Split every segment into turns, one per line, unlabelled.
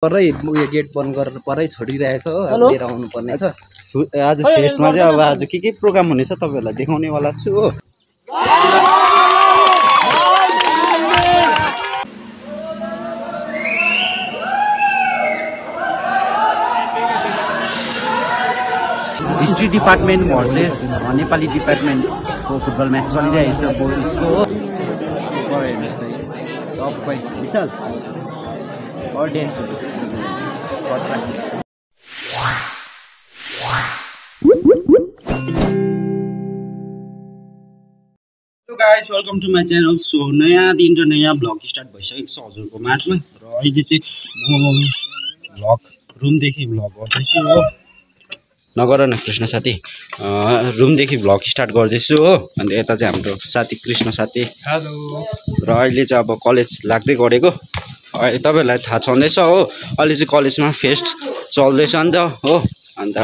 परै उयो गेट बन्द गरेर परै छोडिरहेछ हो लिएर आउनु पर्ने छ।
आज फेस्टमा चाहिँ अब आज के प्रोग्राम हुनेछ तपाईहरुलाई देखाउने वाला छु हो। हिस्ट्री डिपार्टमेन्ट भर्सेस नेपाली डिपार्टमेन्टको फुटबल म्याच चलिरहेछ बोइजको हो। हेर्नुहोस् न सबै विशाल अडियन्सहरु hello guys welcome to my channel. So नयाँ दिन र नयाँ भ्लग स्टार्ट भइसकेको छ हजुरको माझमा र अहिले चाहिँ म भ्लग रुमदेखि भ्लग गर्दैछु हो। नगर न कृष्ण साथी रुमदेखि भ्लग स्टार्ट गर्दैछु हो। अन्त यता चाहिँ हाम्रो साथी कृष्ण साथी हेलो र अहिले चाहिँ अब कलेज लाग्दै गरेको तपाईहरुलाई थाहा छँदैछ हो। अहिले चाहिँ कलेजमा फेस्ट चल्दैछ नि त हो। अन्त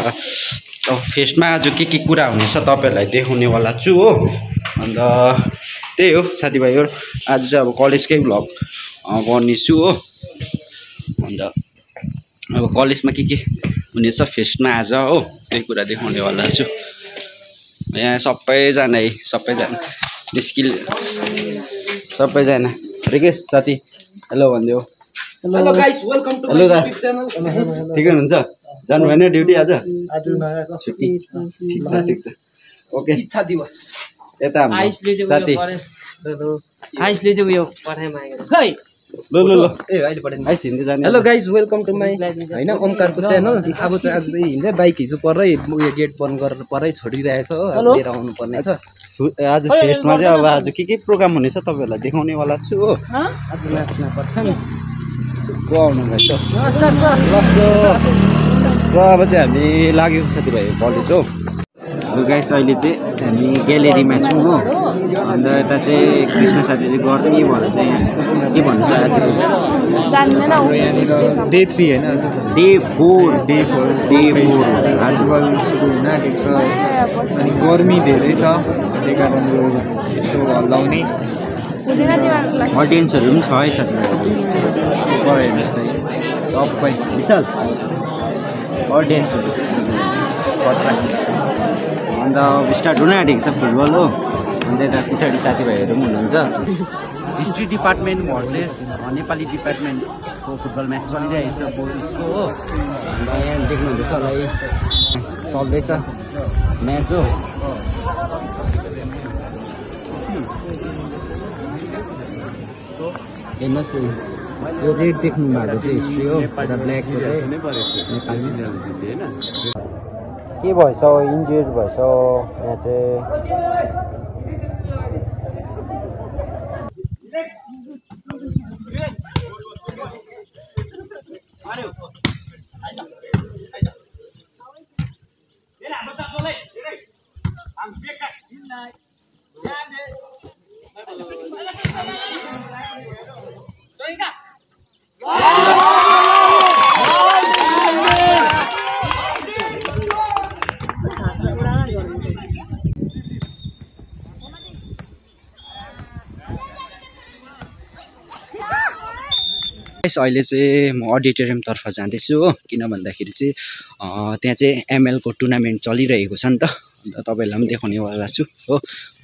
फेस्टमा आज के कुरा हुनेछ तपाईहरुलाई देखाउनेवाला छु हो। अन्त त्यही हो साथीभाइहरु आज चाहिँ अब कलेजकै भ्लग गर्नेछु हो। अन्त अब कलेजमा के हुनेछ फेस्टमा आज हो त्यही कुरा देखाउनेवाला छु। यहाँ सबैजना निस्किल सबैजना रिकेश साथी हेलो भन्दियो। Hello guys welcome to my YouTube channel. ठिकै हुनुहुन्छ? जानु भएन ड्युटी आज?
आज नयाँ
छुट्टी ठिक छ ओके।
इच्छा दिवस
यता हाम्रो साथी
आइसले चाहिँ उयो पठाइ मागेको खै ल ए अहिले पठाइ
आइस हिँड्दै जाने।
Hello guys welcome to my हैन ओमकारको च्यानल। अब चाहिँ आज हिँड्दै बाइक हिजो परै उयो गेट बन्द गरेर परै छोडिरहेछ हो लिएर आउनु पर्ने छ।
आज फेस्टमा चाहिँ अब आज के प्रोग्राम हुनेछ तपाईहरुलाई देखाउनेवाला छु हो।
आज नाच्न पर्छ नि
को आउनु भएछ
नमस्कार सर
र अब चाहिँ हामी लाग्यो साथीभाइ कलेज हो। गाइस अहिले चाहिँ हामी ग्यालेरीमा छौँ हो। अन्त यता चाहिँ कृष्ण साथी चाहिँ गर्मी भएर चाहिँ के भन्नु छ आज
डे 3 हैन
डे 4
आजकल सुरु हुन आँटेको छ अनि गर्मी धेरै छ त्यही कारण यसो हल्लाउने
अडियन्सहरु पनि छ है साथीभाइ।
हेर्नुहोस् न सबै
विशाल अडियन्सहरु अन्त स्टार्ट हुन आँटेको छ फुटबल हो। अन्त यता पछाडि साथीभाइहरु पनि हुनुहुन्छ। हिस्ट्री डिपार्टमेन्ट भर्सेस नेपाली डिपार्टमेन्टको फुटबल म्याच चलिरहेछ बोइजको हो। अन्त यहाँ देख्नुहुँदैछ होला चल्दैछ म्याच हो। हेर्नुहोस् यो रेड देख्नु भएको चाहिँ हिस्ट्री हो। यता ब्ल्याकको चाहिँ नेपाली के भएछ इन्जुर्ड भएछ यहाँ चाहिँ। अहिले चाहिँ म अडिटोरियमतर्फ जाँदैछु हो। किन भन्दाखेरि चाहिँ त्यहाँ चाहिँ एमएलको टुर्नामेन्ट चलिरहेको छ नि त। अन्त तपाईहरुलाई पनि देखाउनेवाला छु हो।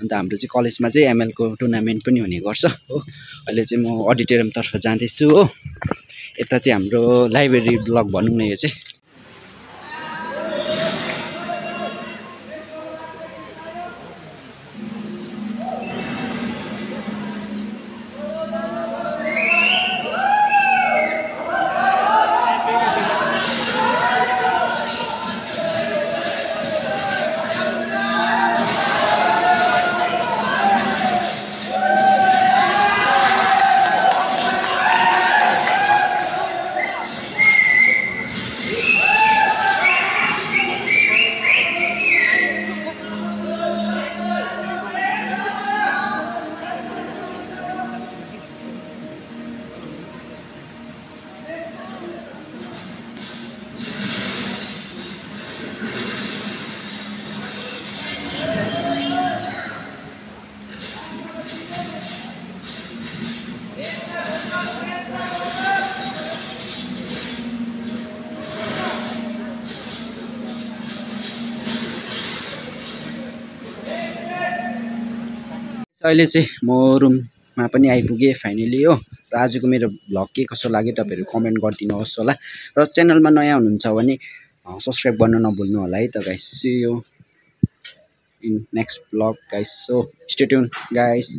अन्त हाम्रो चाहिँ कलेजमा चाहिँ एमएलको टुर्नामेन्ट पनि हुने गर्छ हो। अहिले चाहिँ म अडिटोरियमतर्फ जाँदैछु हो। यता चाहिँ हाम्रो लाइब्रेरी ब्लग भनौँ न यो चाहिँ। अहिले चाहिँ म रुममा पनि आइपुगेँ फाइनली हो। र आजको मेरो भ्लग के कसो लाग्यो तपाईँहरू कमेन्ट गरिदिनुहोस् होला। र च्यानलमा नयाँ हुनुहुन्छ भने सब्सक्राइब गर्न नभुल्नु होला है त guys. See you in next vlog guys. So stay tune guys.